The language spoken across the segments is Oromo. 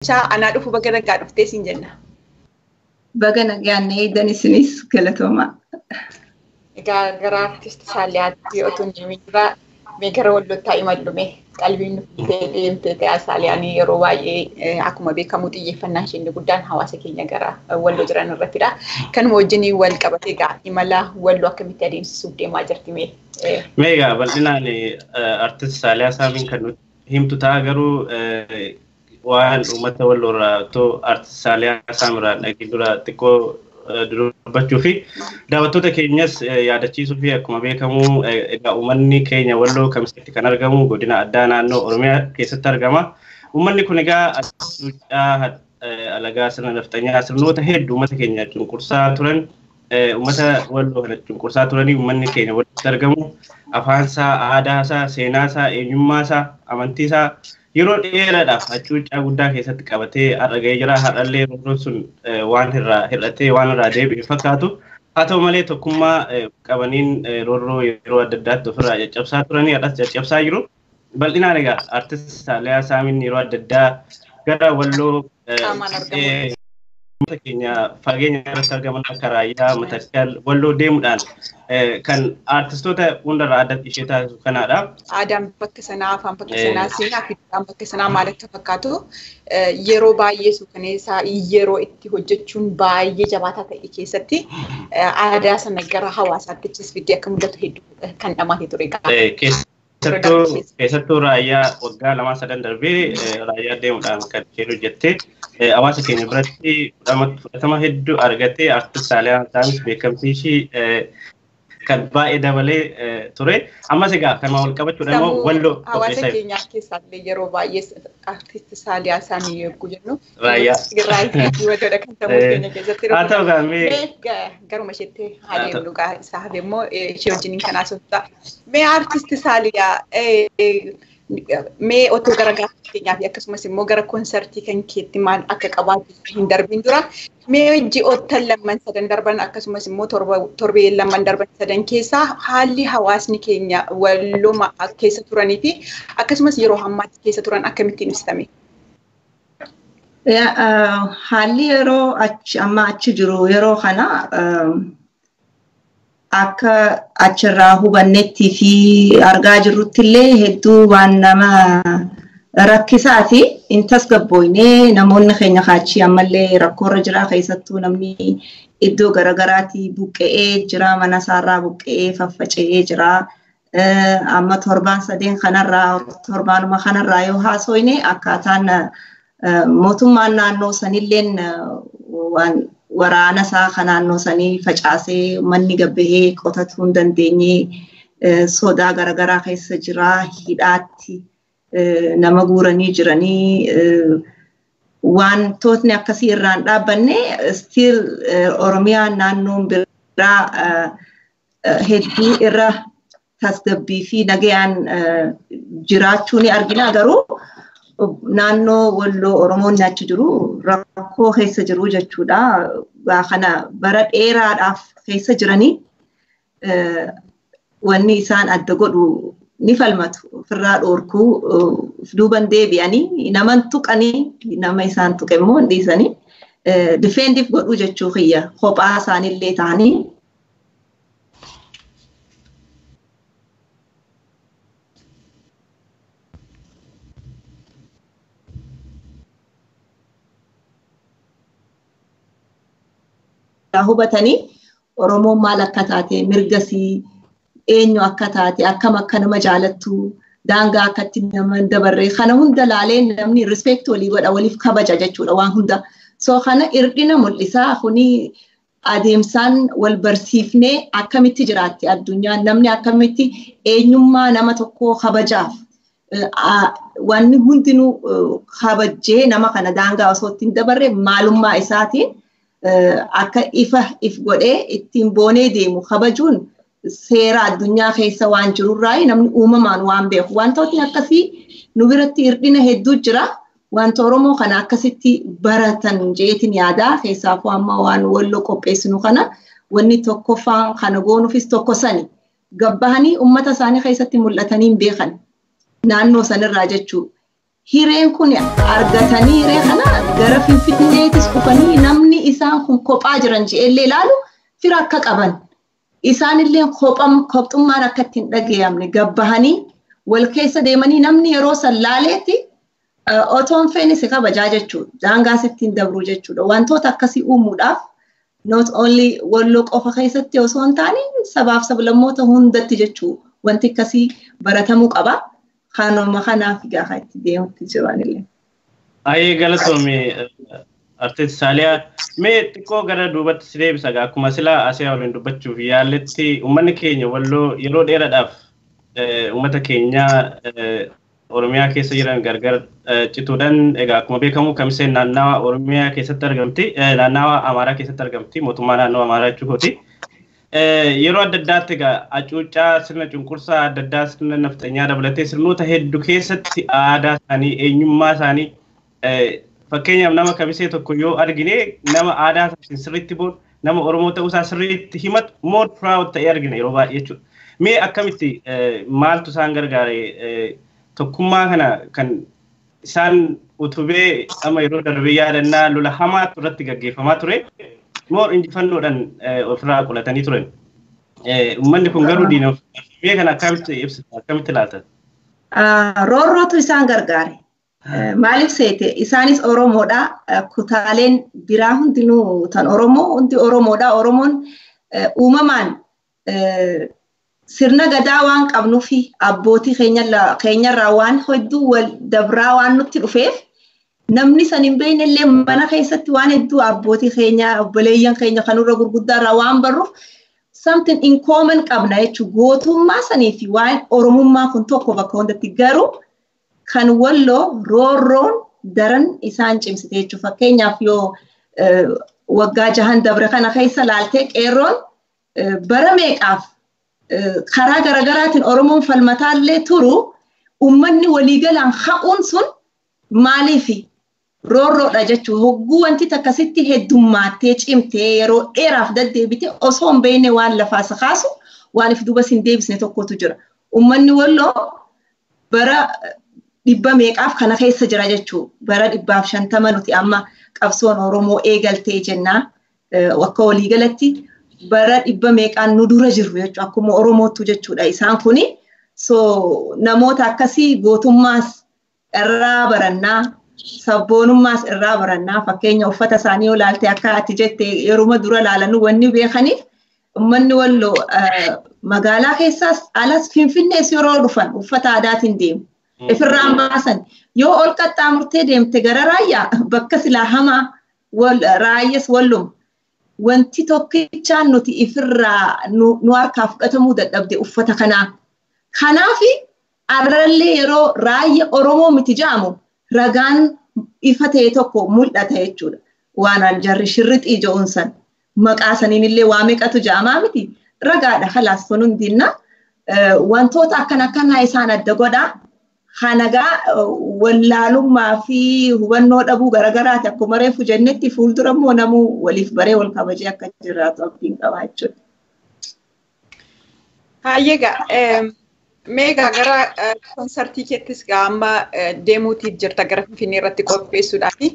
Anaa dhufu baga nagaa dhuftee siin jenna. Baga nagaan eedan isinis galatoomaa. Egaa gara artist Saaliyaatti otoo hin deemin dura mee gara Wallottaa imallume qalbiin nuti deemtee ta'aa Saaliyaan yeroo baay'ee akkuma beekamu xiyyeeffannaa isheen guddaan hawaasa keenya gara Walloo jiran irrattidha. Kanuma wajjin wal qabate egaa imala Walloo akkamitti adeemsisuuf deemaa jirti mee? Mee egaa bal'inaan artist Saaliyaa Saamiin kan nuti himtu ta'a garuu waan uummata Walloorraa otoo artist Saaliyaa Saamirraa dhageen dura xiqqoo dubbachuu fi daawwattoota keenyas yaadachiisuu fi akkuma beekamu egaa uummanni keenya Walloo kamisetti kan argamu godina addaa naannoo Oromiyaa keessatti argama. Uummanni kun egaa aduudhaa alagaa sirna nafxanyaa sirnoota hedduu uummata keenya cunqursaa turan uummata Walloo kana cunqursaa turanii uummanni keenya Wallootti argamu afaansaa, aadaasaa, seenaasaa, eenyummaasaa, amantiisaa yeroo dheeraadhaaf hacuuccaa guddaa keessatti qabatee har'a ga'ee jira. Har'allee roorroon sun waan irraa hir'atee waan irraa deebi'e fakkaatu. Haa ta'u malee tokkummaa qabaniin roorroo yeroo adda addaatti ofirraa caccabsaa turanii har'as caccabsaa jiru. Bal'inaan egaa artist Saaliyaa Saamiin yeroo adda addaa gara Walloo uummata keenya fageenya irratti argaman akka Raayyaa, Matakkal, Walloo deemuudhaan kan artistoota hundarraa adda ishee taasisu kanaadha. Aadaan bakka sanaa, afaan bakka sanaa, seenaa fi duudhaan bakka sanaa maal akka fakkaatu yeroo baay'ee suukaneessaa yeroo itti hojjechuun baay'ee jabaataa ta'e keessatti aadaa sana gara hawaasaatti achis fiddee akka mul'atu hedduu kan dhamaatee ture. Keessattuu Raayyaa waggaa lamaa sadan darbee Raayyaa deemuudhaan kan isheen hojjette hawaasa keenya biratti fudhatama hedduu argattee artist Saaliyaa Saamis beekamtii ishii kan baay'ee dabalee ture. Ammas egaa kanuma wal qabachuudhaan immoo Walloo hawaasa keenyaa keessaallee yeroo baay'ee artist Saaliyaa Saamii yogguu jennu Raayyaa. Raayyaa Walloodha kan sammuu keenya keessatti. Haa ta'u gaamee. Garuma isheetti haa deemnu gaa isaa hafe immoo ishee wajjiniin kan haasofta. Mee artist Saaliyaa mee otoo gara gaaffii keenyaa fi akkasumas immoo gara koonsartii kan keetti maal akka qabaatu hin darbiin dura mee ji'oottan lamman sadan darban akkasumas immoo torbee lamman darban sadan keessaa haalli hawaasni keenya Walloo keessa turanii fi akkasumas yeroo ammaatti keessa turan akkamittiin ibsitame? Haalli yeroo achi amma achi jiru yeroo kana akka achirraa hubannetti fi argaa jirrutti illee hedduu waan nama rakkisaati. Hin tasgabboofne namoonni keenya kaachii ammallee rakkoorra jira keessattuu namni iddoo garagaraatti buqqa'ee jira mana isaarraa buqqa'ee faffaca'ee jira. Amma torbaan sadeen kanarraa torbaanuma kanarraa yoo haasofne akkaataan mootummaan naannoo sanilleen waan waraana isaa kan naannoo sanii facaasee manni gabbahee qotatuu hin dandeenye sodaa garaagaraa keessa jira hidhaatti nama guuranii jiranii wantootni akkasii irraan dhaabbanne still Oromiyaan naannoon biraa hedduu irra tasgabbii fi nagayaan jiraachuu ni argina garuu naannoo Walloo Oromoonni achi jiru rakkoo keessa jiru jechuudha. Kana bara dheeraadhaaf keessa jiranii wanni isaan adda godhu ni falmatu ofirraa dhoorkuu duuban deebi'anii nama tuqanii nama isaan tuqe immoo hin dhiisanii difeendiif godhuu jechuu kiyya kophaa isaaniillee ta'anii. Hubatanii Oromoon maal akka taate mirgasii eenyu akka taate akkam akka nama jaalattu daangaa akkatti nama dabarre kana hunda laalee namni respect walii godha waliif kabaja jechuudha waan hunda. So kana irdina mul'isaa kuni adeemsaan wal barsiifnee akkamitti jiraatti addunyaan namni akkamitti eenyummaa nama tokkoo kabajaaf wanni hundinuu kabajjee nama kana daangaa osoo ittiin dabarre maalummaa isaatiin akka ifa if godhee ittiin boonee deemu kabajuun seera addunyaa keessa waan jirurraa namni uumamaan waan beeku. Wantootni akkasii nu biratti hirdina hedduu jira. Wanta Oromoo kana akkasitti baratan jeetiin yaadaa keessaafuu amma waan Walloo qopheessinu kana wanni tokkoffaan kana goonuufis tokko sani. Gabbahanii uummata isaanii keessatti mul'atanii hin beekan naannoo sanirraa jechuu. Hireen kun argatanii hiree kana gara Finfinneetis dhufanii namni isaan kun kophaa jiran je'ellee ilaalu fira akka qaban. Isaanillee kophxummaan akka ittiin dhagayamne gabbahanii wal keessa deemanii namni yeroo san laaleetti otoon feenis kabajaa jechuudha. Daangaas ittiin dabruu jechuudha. Wantoota akkasii uumuudhaaf not only Walloo qofa keessatti osoo hin taane sabaaf sablammoota hundatti jechuudha. Wanti akkasii baratamuu qaba. Kanuma kanaaf gaafa itti deemutti jiranillee. Ayyee galatoome Artiist Saaliyaa. Mee xiqqoo gara duubatti si deebisa akkuma silaa asii waliin dubbachuuf yaalletti uummanni keenya Walloo yeroo dheeraadhaaf uummata keenya Oromiyaa keessa jiran gargar cituudhaan egaa akkuma beekamu Kamiseen naannawa Oromiyaa keessatti argamti naannawa Amaaraa keessatti argamti mootummaa naannoo Amaaraa jechuukooti. Yeroo adda addaatti egaa hacuuccaa sirna cunqursaa adda addaa sirna nafxanyaa dabalatee sirnoota hedduu keessatti aadaa isaanii eenyummaa isaanii fakkeenyaaf nama Kamisee tokko yoo argine nama aadaa isaatiin sirriitti boonu nama Oromoo ta'uusaa sirriitti himatu more proud ta'ee argina yeroo baay'ee jechuudha. Mee akkamitti maaltu isaan gargaare tokkummaa kana kan isaan utubee amma yeroo darbee yaadannaa lola hamaatu irratti gaggeeffamaa ture more injifannoodhaan ofirraa qolatanii turan. Uummanni kun garuu diina mee kana akkamitti ibsita akkamitti ilaalta? Roorrootu isaan gargaare. Maaliif seete isaanis Oromoodha. Kutaaleen biraa hundinuu tan Oromoo hundi Oromoodha. Oromoon uumamaan sirna gadaa waan qabnuufi abbootii keenyarraa waan hedduu wal dabraa waan nutti dhufeef namni san hin beekne illee mana keessatti waan hedduu abbootii keenya obboleeyyan keenya kanurra gurguddaarraa waan barruuf something in common qabna jechuudha. Gootummaa sanii fi waan Oromummaa kun tokko bakka hundatti garuu kan Walloo roorroon daran isaan cimsite jechuudha. Fakkeenyaaf yoo waggaa jahan dabre kana keessa laaltee qeerroon bara meeqaaf karaa garaagaraatiin Oromoon falmataallee turu uummanni waliigalaan ha'uun sun maaliifi roorroodha jechuudha. Hogguu wanti takkasitti heddummaattee cimtee yeroo dheeraaf deddeebite osoo hin beekne waan lafaa si kaasu waan if duuba sin deebisne tokkotu jira. Uummanni Walloo bara dhibba meeqaaf kana keessa jira jechuudha. Bara 150 nuti amma qabsoon Oromoo eegaltee jennaa akka waliigalatti bara dhibba meeqaan nu dura jiru jechuudha. Akkuma Oromootu jechuudha isaan kuni. So namoota akkasii gootummaas irraa barannaa sabboonummaas irraa barannaa fakkeenya uffata isaanii yoo ilaalte akka ati jette yeruma dura ilaalan wanni beekaniif uummanni Walloo magaalaa keessaas alas Finfinnees yeroo dhufan uffata aadaatiin deemu. Ifirraan baasan yoo ol qaxxaamurtee deemte gara raayyaa bakka silaa hamaa raayyas Walluma. Wanti tokkichaan nuti ifirraa nu harkaa fudhatamuu dadhabde uffata kanaa. Kanaafi arrallee yeroo raayya Oromoo miti jedhamu ragaan ifa ta'e tokko mul'ata jechuudha. Waan jarri shirrixii jedhuun san maqaa saniin illee waa meeqatu jedhamaa miti ragaadha khalaas kun hundinna wantoota akkana akkanaa isaan adda godhaa. Hanagaa wallaalummaa fi hubannoo dhabuu garagaraati akkuma reefu jennetti fuuldura immoo namuu waliif baree wal kabajee akka jiraatu abdiin qaba jechuudha. Haayyeegaa meegaa gara konsartii keettis gaa amma deemuutiif jirta gara Finfinnee irratti qopheessuudhaafi.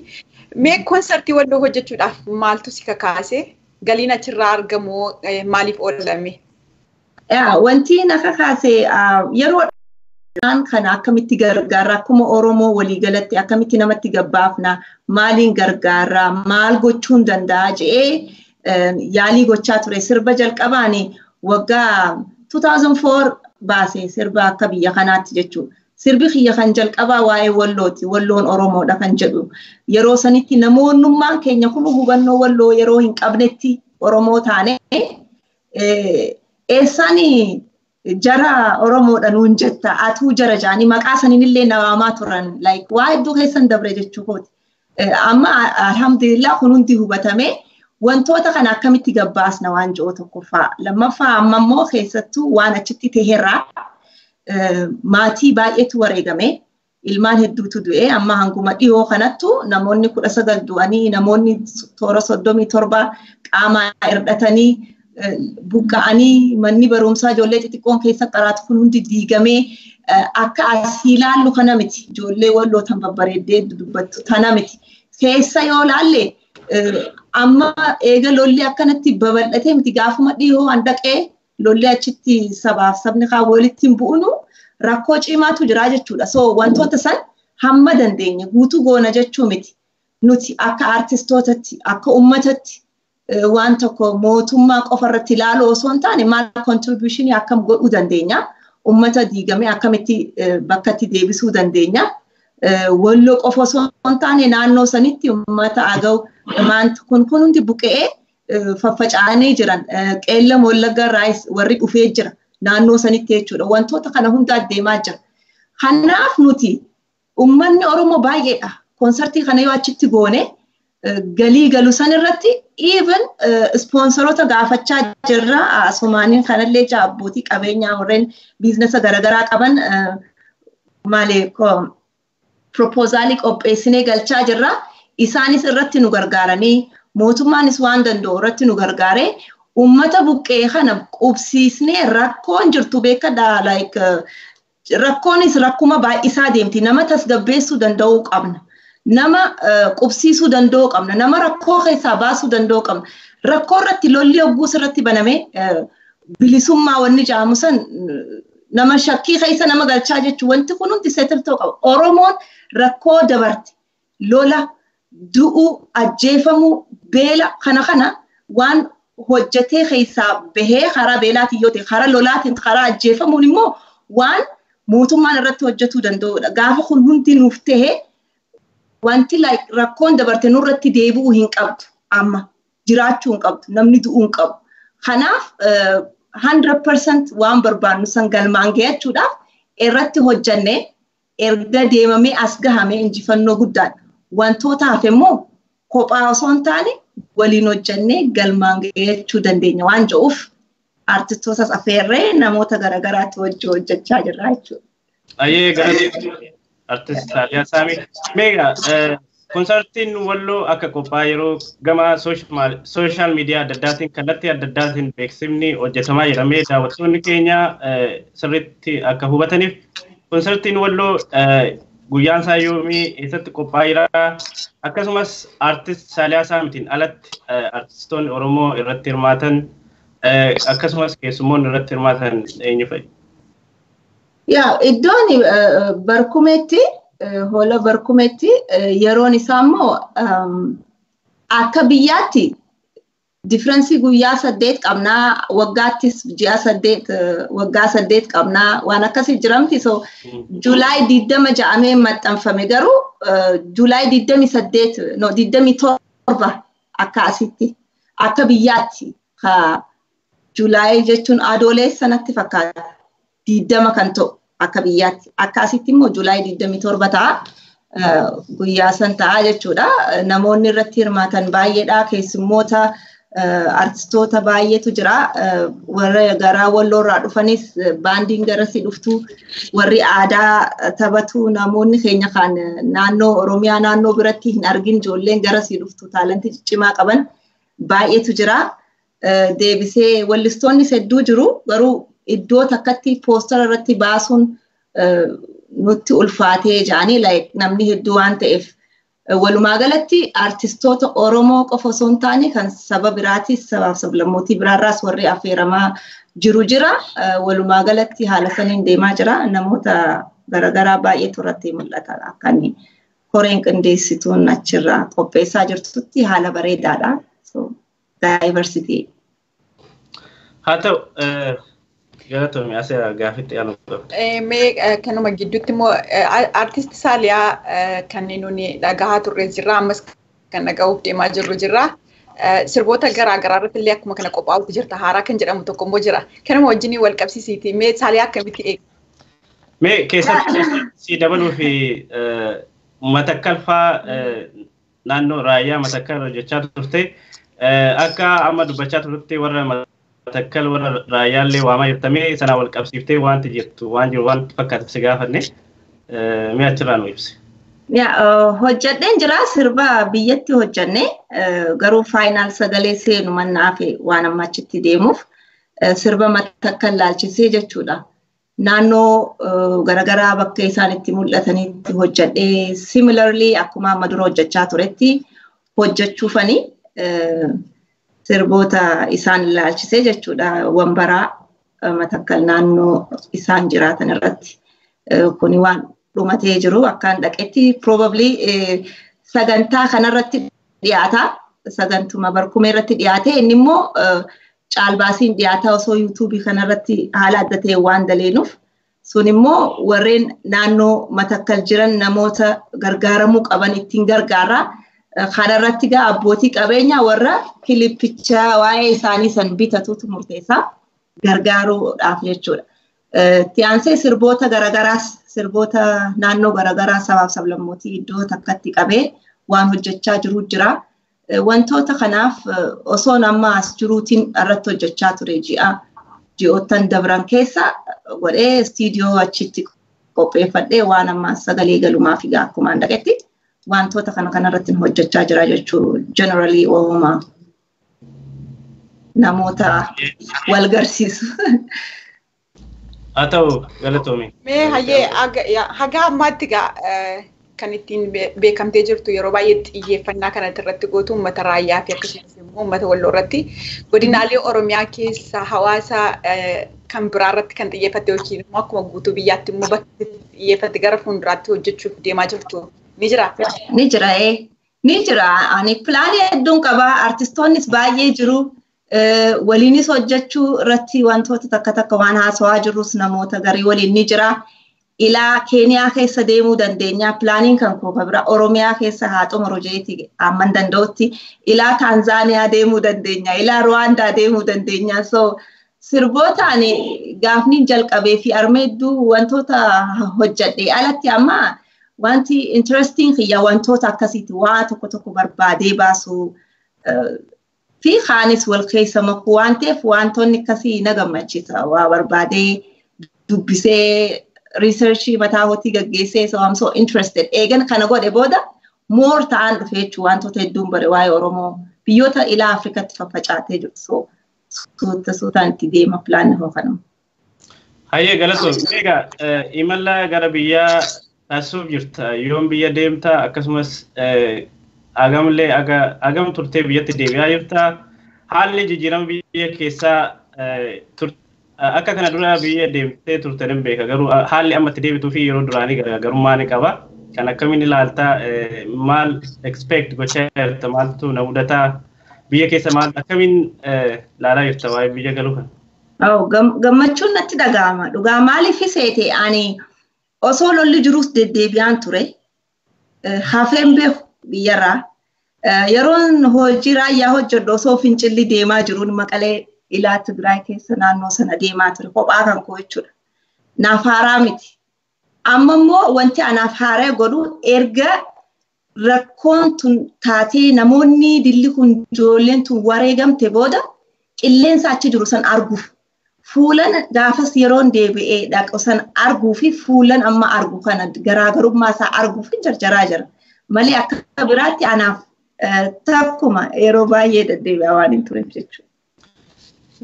Mee konsartii Walloo hojjechuudhaaf maaltu si kakaase? Galiin achirraa argamu maaliif oolame? Wanti na kakaase yeroo kana akkamitti gargaarra akkuma Oromoo waliigalatti akkamitti namatti gabbaafna maaliin gargaarra maal gochuun danda'a jedhee yaalii gochaa ture sirba jalqabaani waggaa 2004 baase sirba akka biyya kanaatti jechuudha. Sirbi kiyya kan jalqabaa waa'ee Wallooti Walloon Oromoodha kan jedhu yeroo sanitti namoonnummaan keenya kun hubannoo Walloo yeroo hin qabnetti Oromoo taane eessaan jara Oromoodha nuun jetta atuu jara jaanii maqaa saniin illee nawaamaa turan like waa hedduu keessan dabre jechuu kooti. Amma alhamdulillah kun hundi hubatame wantoota kana akkamitti gabbaasna waan ji'oo tokkoffaa. Lammaffaa amma immoo keessattuu waan achitti taherraa maatii baay'eetu wareegame. Ilmaan hedduutu du'e amma hanguma dhiyoo kanattu namoonni 19 du'anii namoonni toora 37 qaamaa hirdhatanii Buqqa'anii manni barumsaa ijoollee xixiqqoon keessa qaraatu kun hundi diigamee akka asii ilaallu kana miti. Ijoollee Walloo tan babbareeddee dubbattu tana miti. Keessa yoo laalle amma eega lolli akkanatti babal'atee miti, gaafuma dhihoo handaqee lolli achitti sabaaf sabni kaan walitti hin bu'unu rakkoo cimaatu jira jechuudha. So wantoota san hamma dandeenye guutuu goona jechuu miti. Nuti akka artistootatti, akka uummatatti waan tokko mootummaa qofa irratti ilaaluu osoo hin taane maal contribution akkam godhuu dandeenya? Uummata diigame akkamitti bakkatti deebisuu dandeenya? Walloo qofa osoo hin taane naannoo sanitti uummata Agaw maanti kun kun hundi buqqa'ee faffaca'anii jiran, Qeellam Wallagga irraayis warri dhufee jira naannoo sanitti jechuudha. Wantoota kana hunda deemaa jira. Kanaaf nuti uummanni Oromoo baay'eedha. Koonsartii kana yoo achitti goone galii galu san irratti even ispoonsoroota gaafachaa jirra. Asumaaniin kanallee abbootii qabeenyaa warreen biizinasa garaagaraa qaban maali proposaalii qopheessinee galchaa jirra. Isaanis irratti nu gargaaranii, mootummaanis waan danda'u irratti nu gargaaree, uummata buqqee kana qubsiisnee rakkoon jirtu beekadha. Like rakkoonis rakkuma baay'isaa deemti. Nama tasgabbeessuu danda'uu qabna. Nama qubsiisuu danda'uu qabna. Nama rakkoo keessaa baasuu danda'uu qabna. Rakkoo irratti lolli hogguus irratti baname bilisummaa wanni jedhamu san nama shakkii keessa nama galchaa jechuun wanti kun hundi settle ta'uu qaba. Oromoon rakkoo dabarte, lola, du'uu, ajjeefamuu, beela kana kana waan hojjetee keessaa bahee karaa beelaatiin yoo ta'e, karaa lolaatiin, karaa ajjeefamuun immoo waan mootummaan irratti hojjetuu danda'udha. Gaafa kun hundi nuuf ta'e wanti rakkoon dabarte nurratti deebi'uu hin qabdu, amma jiraachuu hin qabdu, namni du'uu hin qabu. Kanaaf 100% waan barbaannu san galmaan gahachuudhaaf irratti hojjannee erga deemamee as gahame injifannoo guddaadha. Wantoota hafe immoo kophaa osoo hin taane waliin hojjannee galmaan gahachuu dandeenya waan jedhuuf artistootas affeerree namoota garaagaraatti wajjin hojjechaa jirra jechuudha. Ayyee, gara artist Saaliyaa Saamii. Meegaa konsartiin Walloo akka qophaa'e yeroo gama sooshaal miidiyaa adda addaatiin, kallattii adda addaatiin beeksifni hojjetamaa jedhamee, daawwattoonni keenya sirriitti akka hubataniif, konsartiin Walloo guyyaan isaa yoomii, eessatti qophaa'ee jira, akkasumas artist Saaliyaa Saamitiin alatti artistoonni Oromoo irratti hirmaatan, akkasumas keessummoonni irratti hirmaatan eenyu fa'i? Yaa, iddoon Barkumeetti, hoola Barkumeetti. Yeroon isaa immoo akka biyyaatti difference guyyaa 8 qabnaa, waggaattis ji'a 8, waggaa 8 qabnaa, waan akkasii jiramti. So July 20 ja'amee maxxanfame, garuu July 28, no, 27 akka asitti, akka biyyaatti July jechuun Adoolessa natti fakkaata 20 kan ta'u akka biyyaatti, akka asitti immoo July 27 ta'a. Guyyaa san ta'a jechuudha. Namoonni irratti hirmaatan baay'eedha. Keessummoota artistoota baay'eetu jira. Warra garaa Walloorraa dhufanis, baandiin garasii dhuftu, warri aadaa taphatu, namoonni keenya kan naannoo Oromiyaa naannoo biratti hin argin, ijoolleen garasii dhuftu taalantii ciccimaa qaban baay'eetu jira. Deebisee wallistoonnis hedduu jiru, garuu iddoo takkatti poostara irratti baasuun nutti ulfaatee jedhanii namni hedduu waan ta'eef. Walumaa galatti artistoota Oromoo qofa osoo hin taane kan saba biraatis, sabaaf sablammootii biraarraas warri affeeramaa jiru jira. Walumaa galatti haala saniin deemaa jira. Namoota garaagaraa baay'eetu irratti mul'ata. Akka inni koreen qindeessituun achirraa qopheessaa jirtutti haala bareedaadha. So diversity. Haa ta'u, galatoomi. Asii gaafitti aanu qabda. Mee kanuma gidduutti immoo artist Saaliyaa, kan nuni dhagahaa turre jirra, ammas kan dhagahuuf deemaa jirru jirra. Sirboota garaa garaa irratti illee akkuma kana qophaa'utu jirta. Haaraa kan jedhamu tokko immoo jira. Kanuma wajjin wal qabsiisiiti. Mee Saaliyaa akkamitti eega? Mee keessatti si dabaluu fi Matakkalfaa, naannoo Raayyaa Matakkal hojjechaa turte, akka amma dubbachaa turte warra Matakkal, warra Raayyaallee waamaa jirtamee sanaa wal qabsiiftee wanti jirtu waan jiru waan fakkaatu si gaafanne, mee achirraa nu ibsi. Hojjedheen jira sirba biyyatti hojjenne garuu final sagalee seenu mannaa fi waan amma achitti deemuuf sirba Matakkal laalchisee jechuudha. Naannoo garaagaraa bakka isaan itti mul'atanitti hojjedhee similarly akkuma amma dura hojjechaa turetti hojjechuufani sirboota isaan ilaalchisee jechuudha. Wambaraa Matakkal naannoo isaan jiraatan irratti kuni waan dhumatee jiru akkaan dhaqetti probably sagantaa kanarratti dhiyaata. Sagantuma barkumee irratti dhiyaate inni immoo caalbaasiin dhiyaata osoo yuutuubii kanarratti haala adda ta'e waan daleenuuf sun immoo warreen naannoo Matakkal jiran namoota gargaaramuu qaban ittiin gargaara. Kanarratti gaa abbootii qabeenyaa warra kilippicha waa'ee isaanii san bitatutu murteessaa gargaaruudhaaf jechuudha. Itti aansee sirboota garagaraas sirboota naannoo garagaraa sabaaf sablammootii iddoo takkatti qabee waan hojjechaa jiru jira. Wantoota kanaaf osoon amma as jiruutiin irratti hojjechaa ture ji'oottan dabran keessa godhee istiidiyoo achitti qopheeffadhee waan amma sagalee galumaa fi akkumaan dhaqetti wantoota kana kanarratti hojjechaa jira jechuu generally ooma namoota wal garsiisu. Haa ta'u galatoomi. Mee hayyee haga ammaatti gaa kan ittiin beekamtee jirtu yeroo baay'ee xiyyeeffannaa kanatti irratti gootu uummata raayyaa fi akkasumas immoo uummata walloo irratti godinaalee Oromiyaa keessa hawaasa kan biraa irratti kan xiyyeeffatte yookiin immoo akkuma guutuu biyyaatti immoo bakka xiyyeeffatte gara fuulduraatti hojjechuuf deemaa jirtu ni jira? Ni jira. Ni jira. Ani pilaanii hedduun qaba. Artistoonnis baay'ee jiru. Waliinis hojjechuu irratti wantoota takka takka waan haasawaa jirrus namoota garii waliin ni jira. Ilaa Keeniyaa keessa deemuu dandeenya. Pilaaniin kan koo bira Oromiyaa keessa haa xumuru jeeti amman danda'utti. Ilaa Taanzaaniyaa deemuu dandeenya. Ilaa Ruwaandaa deemuu dandeenya. So sirboota ani gaafni jalqabee fi arma hedduu wantoota hojjedhe alatti amma wanti interesting kiyya wantoota akkasiiti waa tokko tokko barbaadee baasu fi kaanis wal keessa makuu waan ta'eef wantoonni akkasii na gammachiisa. Waa barbaadee dubbisee researchii mataa hootii gaggeessee, so I'm so interested. Eegan kana godhe booda more ta'an dhufe jechuun wantoota hedduun bare waa'ee Oromoo biyyoota ilaa Afrikatti faffacaatee jiru. So suuta suutaan itti deema pilaanni hoo kanuma. Hayyee galatoom. Egaa imala gara biyyaa taasisuuf jirta. Yoom biyya deemta? Akkasumas hagamillee hagam turtee biyyatti deebi'aa jirta? Haalli jijjiirama biyya keessaa akka kana dura biyya deemtee turte nan beeka, garuu haalli amma itti deebituu fi yeroo duraanii garaagarummaa ni qaba. Kan akkamiin ilaaltaa? Maal expect gochaa jirta? Maaltu na mudataa? Biyya keessa maal akkamiin ilaalaa jirta waa'ee biyya galuu kana? Gammachuun natti dhaga'ama. Dhugaa maaliif seete ani osoo lolli jirus deddeebi'aan ture. Hafeen beeku biyyarraa. Yeroon hojii raayyaa hojjedhu osoo fincilli deemaa jiruun Maqalee ilaa Tigraay keessa naannoo sana deemaa ture kophaa kan koo jechuudha. Naaf haaraa miti. Amma immoo wanti anaaf haaraa godhu erga rakkoon tun taatee namoonni dilli kun ijoolleen tun wareegamte booda qilleensa achi jiru san arguuf fuulan gaafas yeroon deebi'ee dhaqu san arguu fi fuulan amma argu kana garaagarummaa isaa arguuf jarjaraa jira. Malee akka biraatti anaaf takkuma yeroo baay'ee deddeebi'aa waan hin tureef jechuudha.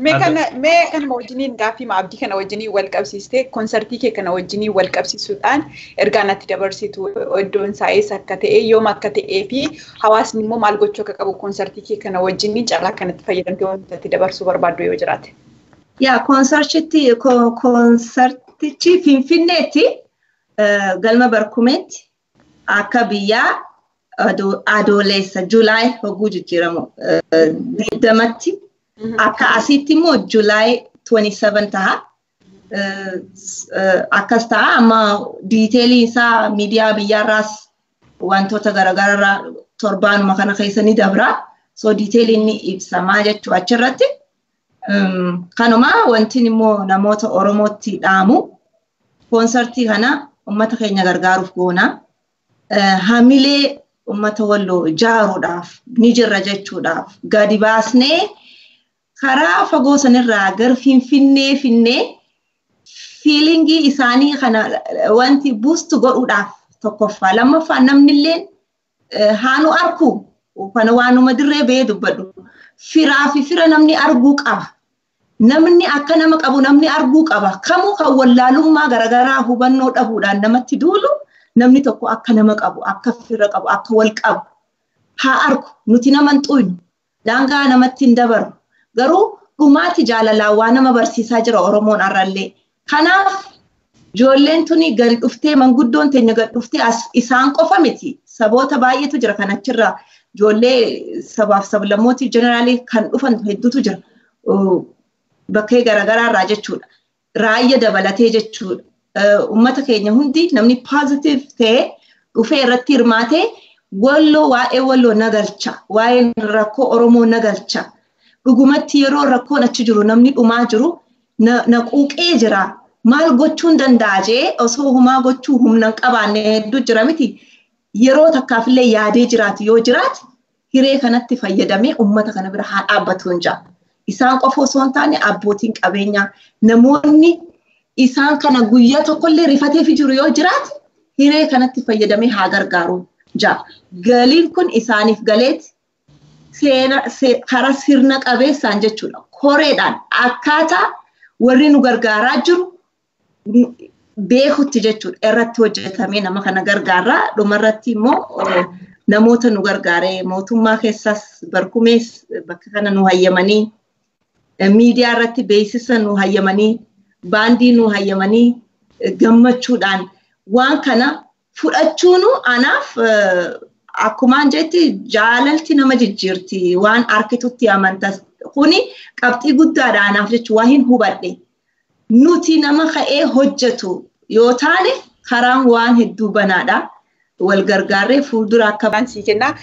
Mee kanuma wajjiniin gaaffii abdii kana wajjiniin wal qabsiistee konsartii kee kana wajjiniin wal qabsiisuudhaan ergaa natti dabarsitu iddoon isaa eessa akka ta'e, yoom akka ta'ee fi hawaasni immoo maal gochuu akka qabu konsartii kee kana wajjiniin carraa kanatti fayyadamtee wanta itti dabarsuu barbaaddu yoo jiraate. Yaa konsartichi Finfinneetti galma Barkumeetti akka biyyaa adoolessa July hogguu jijjiiramu 20tti. Akka asitti immoo July 27 ta'a. Akkas ta'a amma detailii isaa miidiyaa biyyaarraas wantoota garaagaraa torbaanuma kana keessa ni dabra. So detailiin ni ibsamaa jechuu achirratti. Kanuma wanti immoo namoota Oromootti dhaamu koonsartii kana uummata keenya gargaaruuf goona. Hamilee uummata walloo ijaaruudhaaf ni jirra jechuudhaaf gadi baasnee karaa fagoo sanirraa gara Finfinnee finnee feelingii isaanii kana wanti boost godhuudhaaf Tokkoffaa. Lammaffaa namnillee haanu arku kana waanuma dirree ba'ee dubbadhu. Firaa fi fira namni arguu qaba. Namni akka nama qabu namni arguu qaba. Kamuu kan wallaalummaa garaagaraa hubannoo dhabuudhaan namatti duulu namni tokko akka nama qabu, akka fira qabu, akka wal qabu haa argu. Nuti nama hin xuynu. Daangaa namatti hin dabaru. Garuu dhumaati jaalalaa waa nama barsiisaa jira Oromoon har'allee. Kanaaf ijoolleen tuni gadi dhuftee manguddoon teenya gadi dhuftee as isaan qofa miti. Saboota baay'eetu jira kan achirraa ijoollee sabaaf sablammootiif jeneraalii kan dhufan hedduutu jira. Bakkee garaagaraa irraa jechuudha. Raayya dabalatee jechuudha. Uummata keenya hundi namni positive ta'ee dhufee irratti hirmaatee Walloo waa'ee Walloo nagalcha. Waa'ee rakkoo Oromoo nagalcha. Dhugumatti yeroo rakkoon achi jiru namni dhumaa jiru na quuqee jira. Maal gochuun danda'a jee osoo humaa gochuu humna hin qabaanne hedduu jira miti. Yeroo takkaafillee yaadee jiraatu yoo jiraate hiree kanatti fayyadamee uummata kana bira haa dhaabbatu hin jaa. Isaan qofa osoo hin taane abbootiin qabeenyaa namoonni isaan kana guyyaa tokkollee rifateef jiru yoo jiraate hiree kanatti fayyadamee haa gargaaru jaa. Galiin kun isaaniif galeeti karaa sirna qabeessaan jechuudha. Koreedhaan akkaataa warri nu gargaaraa jiru beekutti jechuudha. Irratti hojjetamee nama kana gargaaraa. Dhumarratti immoo namoota nu gargaaree mootummaa keessas barkumees bakka kana nu hayyamanii miidiyaa irratti beeksisa nu hayyamanii baandii nu hayyamanii gammachuudhaan waan kana fudhachuunu anaaf akkumaan jetti jaalalti nama jijjiirti waan arkitutti amantas kuni qabxii guddaadha anaaf jechuun waa hin hubadhe. Nuti nama ka'ee hojjetu yoo taane karaan waan hedduu banaadha. Wal gargaarree fuuldura akka Sii kennaa.